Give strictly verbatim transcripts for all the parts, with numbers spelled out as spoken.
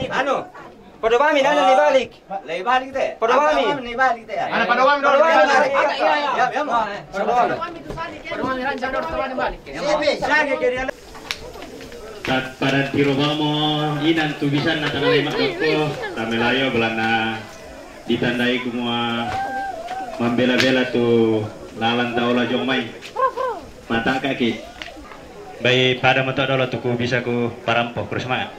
Anu, Padobami, nana ni balik. Lagi balik te. Padobami. Ni balik te. Ana Padobami. Padobami. Ya, ya, ya. Padobami. Tat pada tiro bamo inan tu bisa na tanah lima doko tamelayo belana ditandai kumua mambela-bela tu lalan taola jong mai. Matangka ki. Bai pada moto dolo tuku bisa ku parampo, kurus semangat.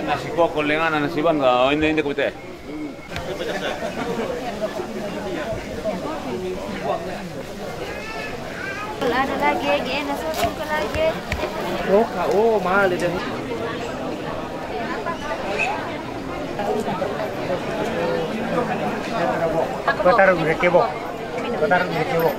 Nasi koko lengana nasi bang, oh, ini, ini kute. Ada lagi, lagi, enak, satu lagi. Oh, ka-, oh, mahal itu. Kau taruh di kebo. Kau taruh di kebo.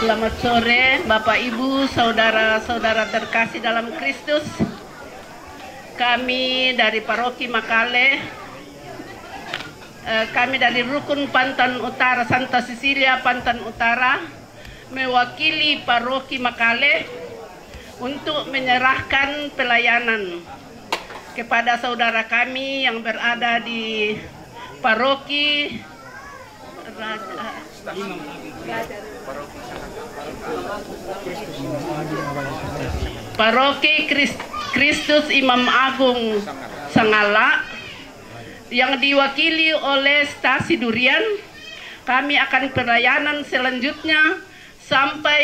Selamat sore, Bapak, Ibu, saudara-saudara terkasih dalam Kristus. Kami dari Paroki Makale, eh, kami dari Rukun Pantan Utara, Santa Cecilia Pantan Utara, mewakili Paroki Makale untuk menyerahkan pelayanan kepada saudara kami yang berada di Paroki Raja, Paroki Kris-, Kristus Imam Agung Sangala, yang diwakili oleh Stasi Durian. Kami akan pelayanan selanjutnya sampai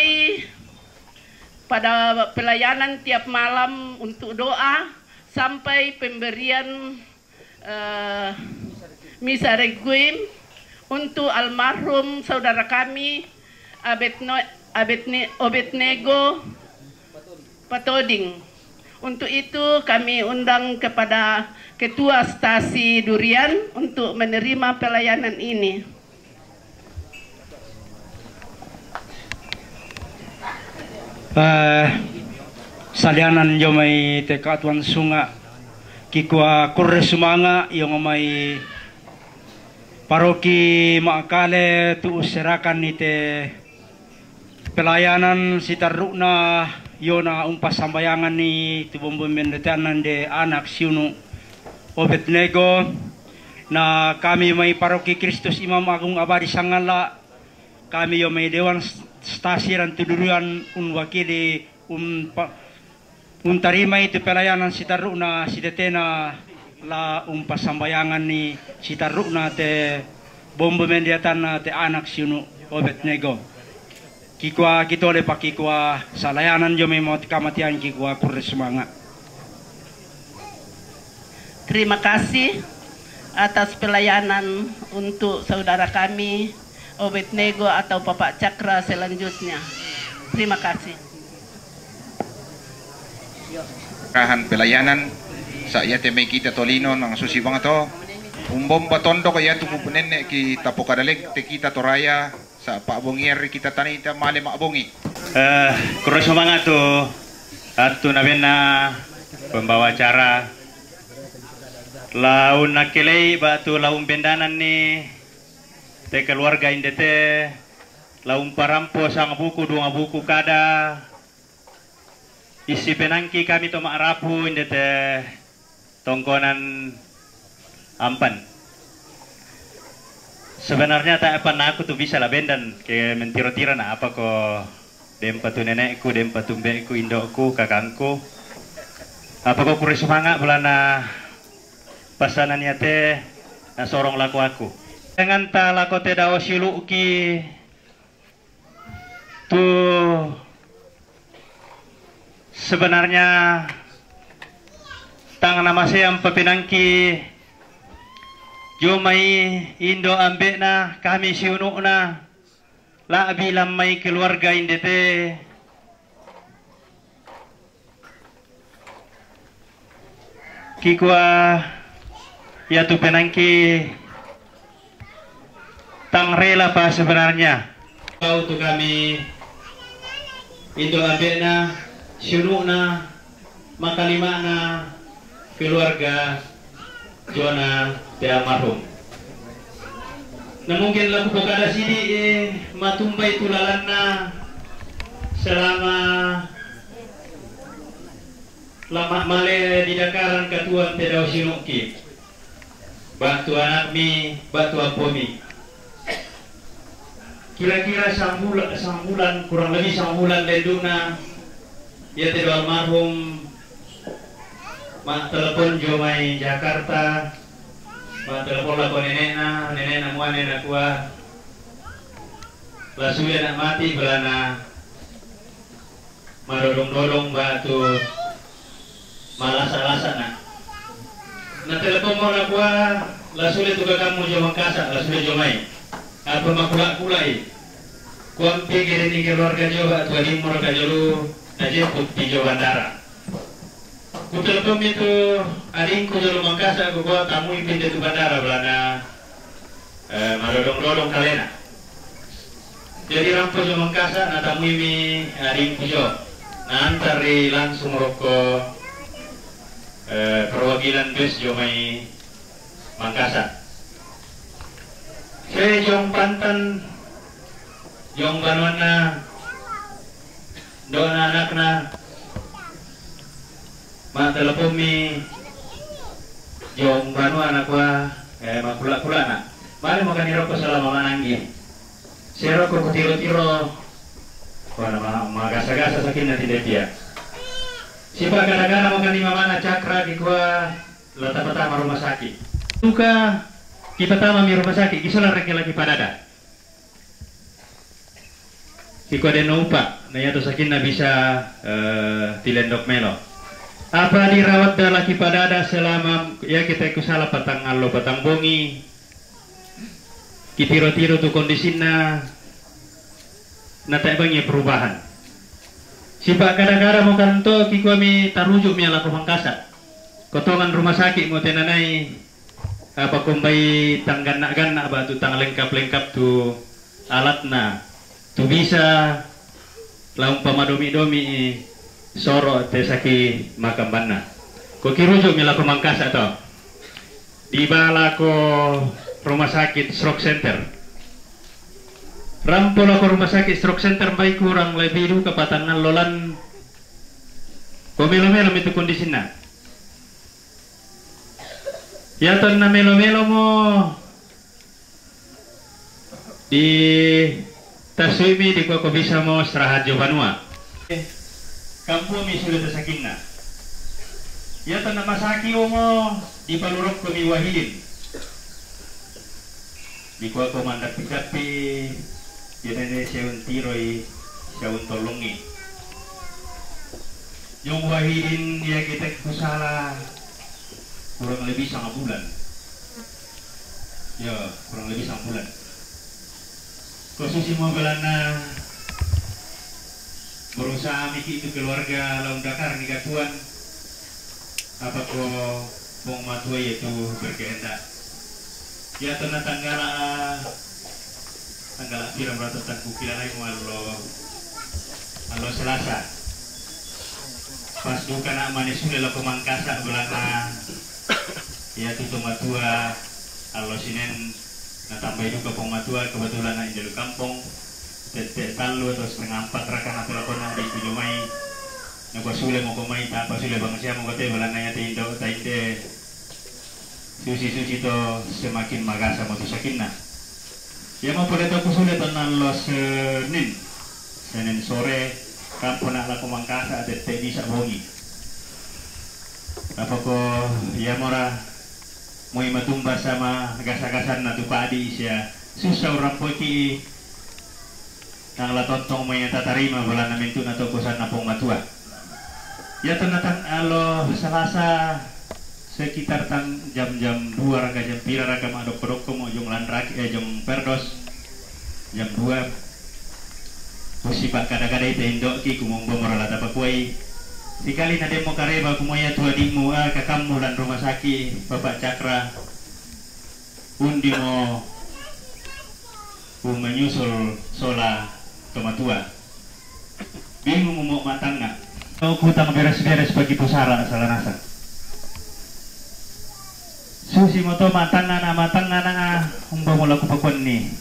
pada pelayanan tiap malam untuk doa sampai pemberian, eh, misa requiem untuk almarhum saudara kami Abedno-, Abedne-, Obednego Patoding. Untuk itu kami undang kepada Ketua Stasi Durian untuk menerima pelayanan ini. Eh, salianan jo mai te katuan sunga, kikua kurre sumanga, io ngo mai Paroki Makale tu userakan ni te pelayanan sitarru'na, io na umpasambayangan ni tu bombo mendetanan de anak siunu Obednego. Na kami mai Paroki Kristus Imam Agung Abadi Sangala, kami io mai Dewan Stasi Rantu Durian unwakili, unpa-, untarimai tu pelayanan sitarru'na sitetena la umpasambayangan ni sitarru'na te bombo mendiatanna te anak siunu Obednego. Kikua kitole pa kikua salayanan jo mai mot kamatian kikua kurre sumanga. Terima kasih. atas pelayanan untuk saudara kami, Obed Nego atau Papa Cakra selanjutnya. Terima kasih. Rahan pelayanan, sa' iate mai kita tolino nang susi bang to. Umbomba tondok iatu ku nenne' ki tapokadalek te kita Toraya, sa' pa'bongian ri kita tania male ma'bongi. Eh, kurre sumanga' tu attu nabenna pembawa acara. Laun nakkelei ba'tu laun bendananni te keluarga indete, laun parampo sangbuku duangbuku kada, issi penangki kami to ma'rapu indete tongkonan Ampan. Sebenarnya tae' pannaku tu bisa la bendan ke mentiro-tiro na apako, dempa tu nene'ku, dempa tu mbe'ku, indo'ku, kakangku. Apako kurre sumanga' bolana passanan iate nasorong lako aku. Denganta lako te dao siulu'ki tu sebenarnya tang namasean pa penangki dio mai indo' ambe'na kami siunu'na, la'bi lan mai keluarga indete. Kikua iatu penangki tang rela pa sebenarnya. Tau tu kami indo' ambe'na, siunu'na, makalima'na keluarga Jona te almarhum. Na mungkin la kupokada sidi', eh, matumbai tu lalanna selama lama male di dakaran katuoan te dao siunu'ki. Ba'tu anakmi, ba'tu ampomi. Kira-kira sambula-, sambulan, kurang lebih sambulan lendu'na, iate dao almarhum ma'telepon dio mai Jakarta, ma'telepon lako nene'na, nene'na muane nakua, la sule na' mati bolana madodong-dodong ba'tu malasa-lasana. Na telepon mo nakua, la sule tu kakammu dio Mangkasa, la sule dio mai. Apa makula-kula'i. Kuampi kirini keluarga dio ba'tu adimmu raka jolo, najemput pi dio bandara. Kuteleponmi tu adingku jolo Mangkasa, kukua tamui pi inde tu bandara bolana, eh, madodong-dodong kalena. Jadi rampo dio Mangkasa, natamuimi adingku dio. Naantarri langsung rokko, eh, perwakilan bus dio mai Mangkasa. Sai jiong Pantan, jiong banuanna, indo'na anakna, ma'teleponmi jiong banua nakua, eh, makula-kulana. Mane mokani rokko selama mananggi. Sai rokko kutiro-tiro, kuana ma-, magasa-gasa sakinna tinde pia. Sipa'kada-kada mokani mamana Cakra kikua, la tapatama rumah sakit. Duka kipatamami rumah sakit, kisola rekeng la kipadada. Kikua denno upa', na iatu sakinna bisa, eh, tilendok melo. Apa dirawatda la kipadada selama, iake tae' kusala patang allo patang bongi, kitiro-tiro tu kondisinna, na tae' bang ia perubahan. Sipa'kada-kada mokanto kikuami taruju'mi lako Mangkasa. Ko tongan rumah sakit mo tenanai apa kombai tang ganna'-ganna' ba'tu tang lengkap-lengkap tu alatna, tu bisa la umpamadomi-domi soro' te saki makambanna. Ko kiruju'mi lako Mangkasa to. Dibala ko rumah sakit stroke center. Rampo lako rumah sakit stroke center mbai kurang lebih duka patang allo lan ko melo-melo mi tu kondisinna. Iatonna melo-melo mo di tasuimi dikua ko bisa mo istirahat dio banua. Kampomi sule te sakinna. Iatonna masaki omo dipalurokkomi Wahidin. Dikua ko mandappi-dappi, ianene siaun tiroi, siaun tollongi. Jiong Wahidin iake tae' kusala kurang lebih sanga bulan. Yo, kurang lebih sambulan. Ko susi mo belanna berusaha miki itu keluarga laung dakar ni katuan. Apa ko pong matua itu berkehendak. Ya tena tanggala tanggala piram rata tangku kilalai mo allo allo Selasa. Pas duka nak mane sule lako Mangkasa belanna. Ya tu to matua allo Sinen. Natambai duka pong matua kebetulan na indalu kampong. Tette tallu atau setengah empat raka na telepon na di kujumai. Napa sule moko mai tapa sule bangsia moko te belanna ya te indo ta inde. Susi-susi to semakin magasa mo tu sakinna. Iya mo pole to kusule to nallo Senin. Senin sore kampo na lako Mangkasa tette bisa bongi. Apa ko iya mora moi matumba sama gasa-gasan na tu padi sia susah orang poti. Nang la tontong mai tatarima belanna mentu'na to kosanna Puang Matua. Iya tonna tang alo Selasa sekitar tang jam-jam dua raka jam pira raka ma dokko-dokko mo jong lanraki eh jong perdos jam dua. Kusipa kada-kada ita indoki kumombo morala tapakuai. Sikali na demo kareba kumoya tua dimmu ah kakammu lan rumah sakit Bapak Cakra. Undi mo ku menyusul sola tomatua. Bingung mo matangnga. Kutang beres-beres bagi pusara salah nasang. Susi mo to matangnga na matangnga na umba mo laku pakuanni.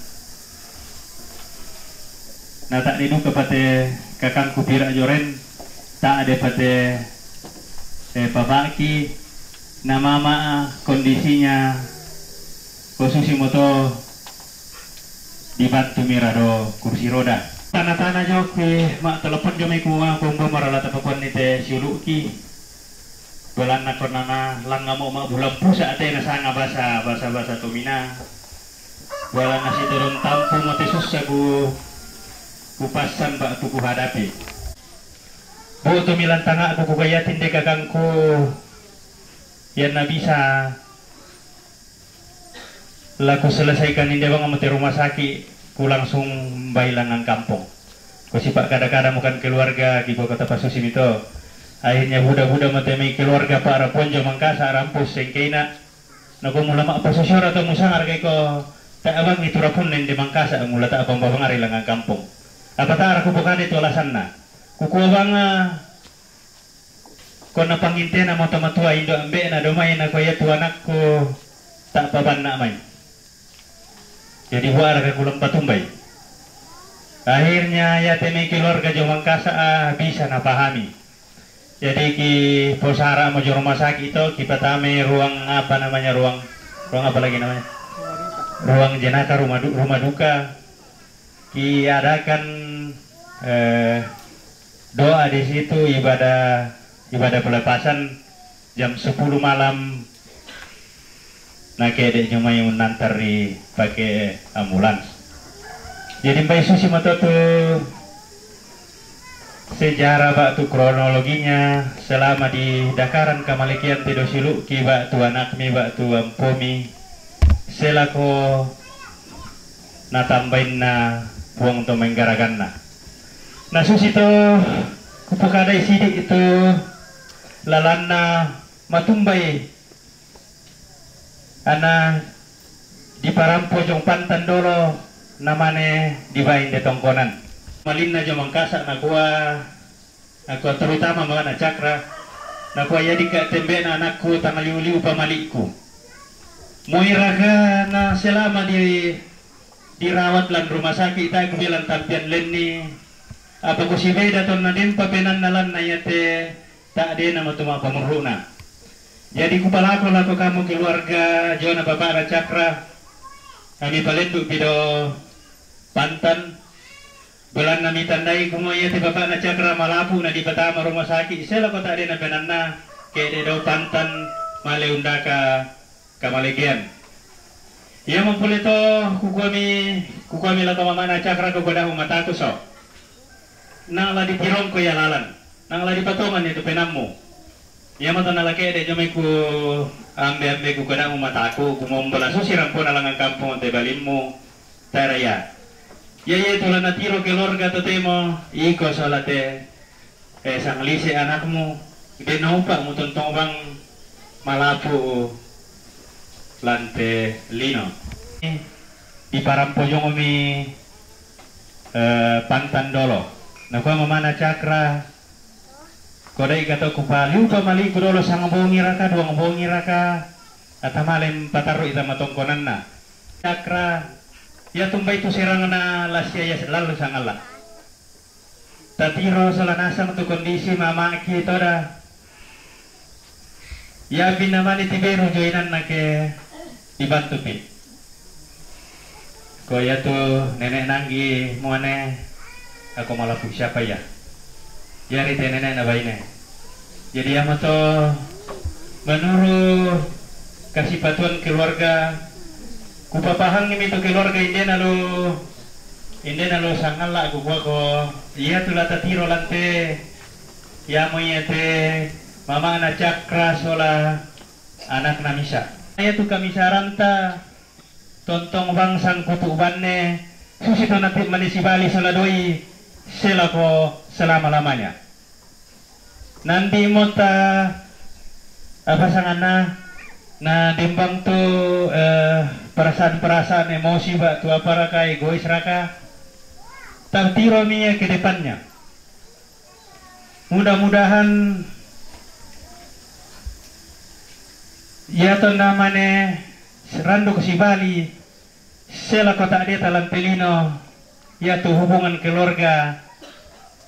Na tak diduka pate kakangku pira joren tak ada pate eh, pabaki na mama kondisinya ko susi mo to dibantu mira do kursi roda. Tana-tana joki ma telepon jo mai kumua kumbo maralata pakuan ni te siuluki. Belanna konana langa mo ma bulan pusa atena sanga basa basa basa tomina. Belanna si turun tampu mo te sussa ku kupassan bak tu kuhadapi. Bu tu milan tangakku kukayatin de kakangku. Yang na bisa laku selesaikan inde bang mate rumah sakit ku langsung bailangan kampung. Ku sipak kada-kada mukan keluarga ki kota pasusi mito. Akhirnya buda-buda mate mai keluarga para ponjo Mangkasa rampus sengkeina. Nako mula mak pasosiora to musangar ke ko tak abang itu rapun nende Mangkasa mula tak abang babang ari langan kampung. Apa tak araku bukan itu alasanna. Kuku abang Kona pangintena mo tamatua indo ambe'na domai nako iya tu anakku tak pabanna mai. Jadi buara ka kulang patumbai. Akhirnya ya teme keluarga jo Mangkasa ah, bisa napahami. Jadi ki posara mo jo rumah sakit to ki patame ruang apa namanya ruang ruang apa lagi namanya ruang jenaka rumah du, rumah duka. Diadakan eh, doa di situ ibadah ibadah pelepasan jam sepuluh malam. Nah kede nyumai unantar di pakai ambulans. Jadi mbai susi matotu sejarah waktu kronologinya selama di dakaran kamalikian tedo silu ki waktu anakmi waktu ampomi selako natambainna Puang to menggaraganna. Nah susi to kupukadai sidik itu lalanna matumbai ana diparampo jong pantan dolo namane dibain de tongkonan. Malinna jo Mangkasa nakua Nakua terutama mala na Cakra. Nakua iya dikka tembena anakku tang liu-liu pamalikku. Moiraga na selama di dirawat lan rumah sakit tak kubilang tampian lenni. Apa kusibeda tonna dempa penanna lanna yate tak dena matuma pamurruna. Jadi kupalako lako kamu keluarga jona bapakna Cakra. Kami palendu pido pantan Belanna mitandai kumua iate bapakna Cakra malapu na dipatama rumah sakit sela kota dena penanna kede do pantan male undaka kamalegean. Ia mempule to kukuami kukuami lako mamana Cakra ko godahu mataku so. Nang la ditirongko ia lalan, nang la dipatongan itu penammu. Iya mo to na la ke'de' jomai ku ambe-ambe ku kada' mu mataku, ku mombala susi rampona langan kampong te balimmu, tae' raya. Iya, iya tu la natiro keluarga totemo, iko sola te, eh, sanglise anakmu, de' na upa' mu tontong bang malapu' lan te lino. Di parampo jong mi, eh, pantan dolo. Nakua mamana Cakra, ko dai' ka to kupaliu pa maliku dolo sangbongi raka, duang bongi raka, ata malem patarru' ita matongkonanna. Cakra, iya tumbai tu serangna la sia iya lalu sangalla. Tatiro sola nasang tu kondisi mama'ki toda. Iya binamani tiberu joinanna ke dibantu pi. Ko iya tu nene' nanggi muane, ako malapu' siapa iya? Iya ri te nene'na baine. Jadi iya mo to menuru' kasipatuan keluarga, kupapahangi mi tu keluarga indena lu, indena lu sangalla, kukua ko iya tu la tatiro lan te, iya mo iya te mama'na Cakra sola anakna misa'. Iya tu kamisaranta tontong bang sangkutu' banne, susi to nati' mani sibali sola doi, selako selama-lamanya. Nandi' mo ta, apa sanganna, na dembang tu, eh, perasaan-perasaan emosi ba tu apa raka, egois raka, tatiro mi iya ke depannya. Mudah-mudahan iya to namane randuk sibali, selako ta'deta lan te lino, iya tu hubungan keluarga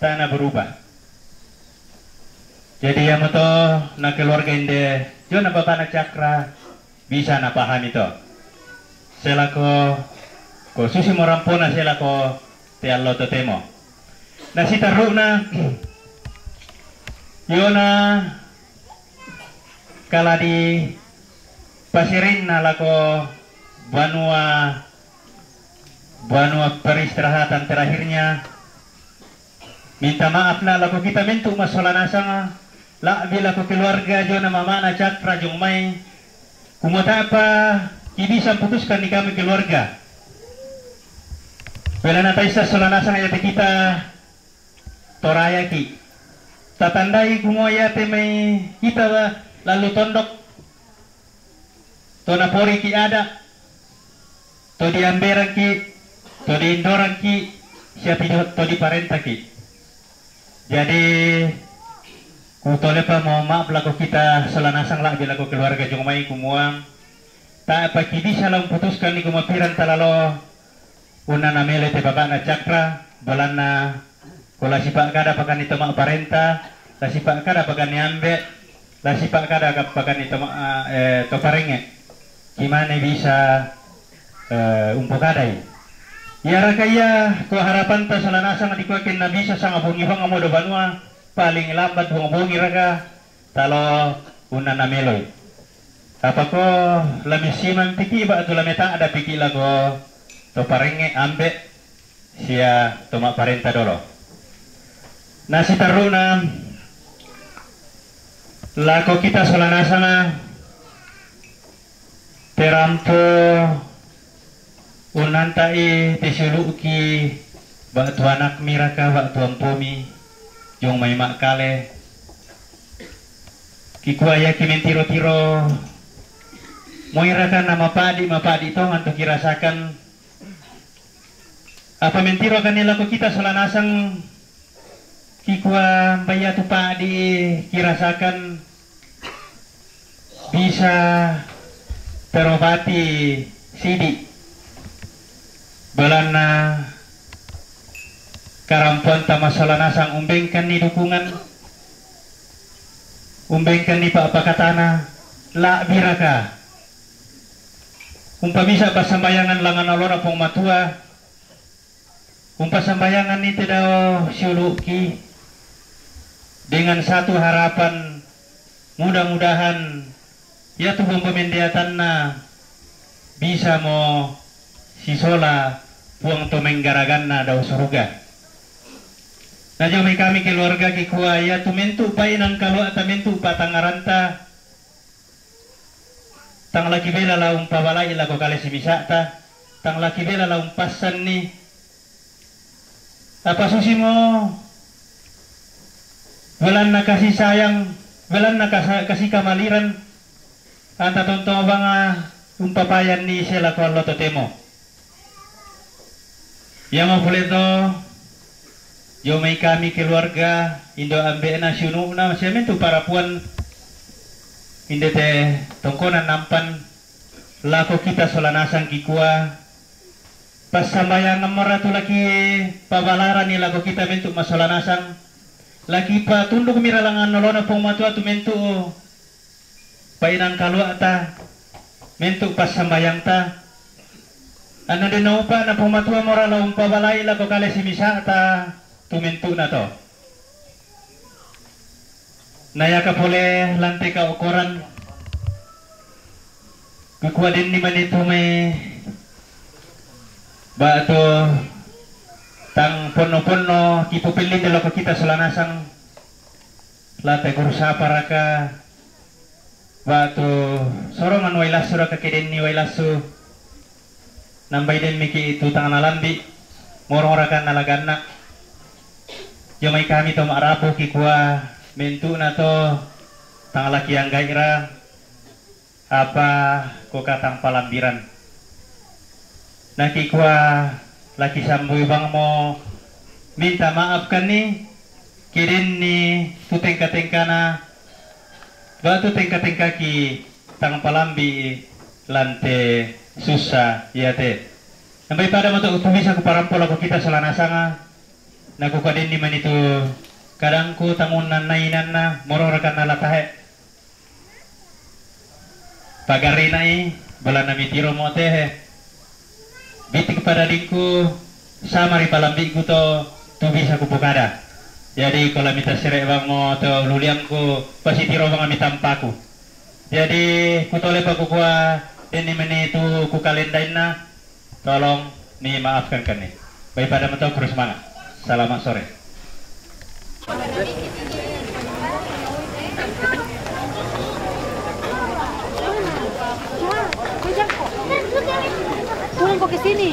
tana berubah. Jadi iya mo to na keluarga inde, jona bapana Cakra, bisa napahami to. Selako, ko susi mo rampona selako te allo totemo. Na sitarru'na, iyona kaladi pasirinna lako banua, banua peristirahatan terakhirnya. Minta maaf na lako kita mentu' massola nasanga, la'bi lako keluarga jona mamana Cakra jong mai. Kumua ta'pa kibisa putuskan ni kami keluarga. Belana taissa sola nasang iya te kita torayaki. Tatandai kumua iya te mai kita lalu tondok. To naporiki ada', to diamberangki, to diindorangki, sia to diparentaki. Jadi, kutolepa mo maaf lako kita sola nasang la'bi lako keluarga jong mai kumua, ta'pa kibisa la umputuskan ni kumua piran talalo, unna namelo te bapana Cakra, belanna ko la sipa'kada pakanni to ma'parenta, la sipa'kada pakanni ambe', la sipa'kada pakanni to ma-, eh, to parengnge'. Kimane bisa, eh, umpokadai. Iya raka iya ko harapanta sola nasang dikua kenna bisa sanga bongi bang modo banua, paling lambat duang bongi raka, talo unna nameloi. Apa ko la messimang piki' ba'tu la meta'da piki' lako to parengnge' ambe' sia to ma'parenta dolo. Na sitarru'na lako kita sola nasanga te rampo unnanta'i te siulu'ki ba'tu anakmi raka ba'tu ampomi jong mai ma'kale. Kikua iya ki mentiro-tiro moi raka na mapa'di', mapa'di' tongan tu kirasakan. Apa mentiro kanni lako kita sola nasang kikua mbai iya tu pa'di' kirasakan bisa terobati sidi'. Belanna karampoanta massola nasang umbengkanni dukungan, umbengkanni pa'pakatana, la'bi raka. Umpamisa passambayangan langan olona Puang Matua, umpasambayanganni te dao siulu'ki dengan satu harapan, mudah-mudahan iya tu bombo mendeatanna bisa mo sisola Puang to menggaraganna dao suruga. Najo mai kami keluarga kikua, iatu mentu painang kalua'ta, mentu patangngaranta, tang lakibela la umpabala'i lako kale simisa'ta, tang lakibela la umpassanni. Apa susimo belanna kasih sayang, belanna kasa-, kasih kamaliran, anta tontong banga umpapayanni ise lako allo totemo. Iamo pole to, jo mai kami keluarga, indo ambe'na, siunu'na, sia mentu parapuan, inde te tongkonan nampan lako kita sola nasang kikua, passambayangan mora tu laki pabalarani lako kita mentu masola nasang, laki patunduk mira langngan nolona Puang Matua tu mentu painang kalua'ta, mentu passambayangta. Anna den naupa na Puang Matua mora la umpabalai lako kale simisa'ta tu mentu'na to. Na iaka pole lante ka okoran, kukua denni mani tu mai ba'tu tang ponno-ponno kipupillinde lako kita sola nasang, late guru saparaka, ba'tu sorongan wai lassu raka, ke denni wai lassu, nambai den miki tu tang nalambi, morong raka na laganna. Jo mai kami to ma'rapu kikua mentu'na to tang laki angga'i ra, apa ko katang palambiran. Nakikua laki sambui bangmo minta maaf kanni, ke denni tu tengka-tengkana, ba'tu tengka-tengkaki tang palambi lante sussa iate. Nambai pada mato tu bisa kuparampo lako kita sola nasanga, nakukua denni mani tu kadangku tangunna nainanna, morong rakanna latahe. Pagarinai, belanna mitiro mo tehe. Bitik pada dingku, sama ri palambiku to, tu bisa kupukada. Jadi, kola mita sere bangmo to luliangku, pasitiro bang mitampaku. Jadi, kutole pa kukua, denni mani tu kukalendainna, tolong ni maafkan kami. Baik pada mentok terus semangat. Selamat sore. Pulang kok ke sini.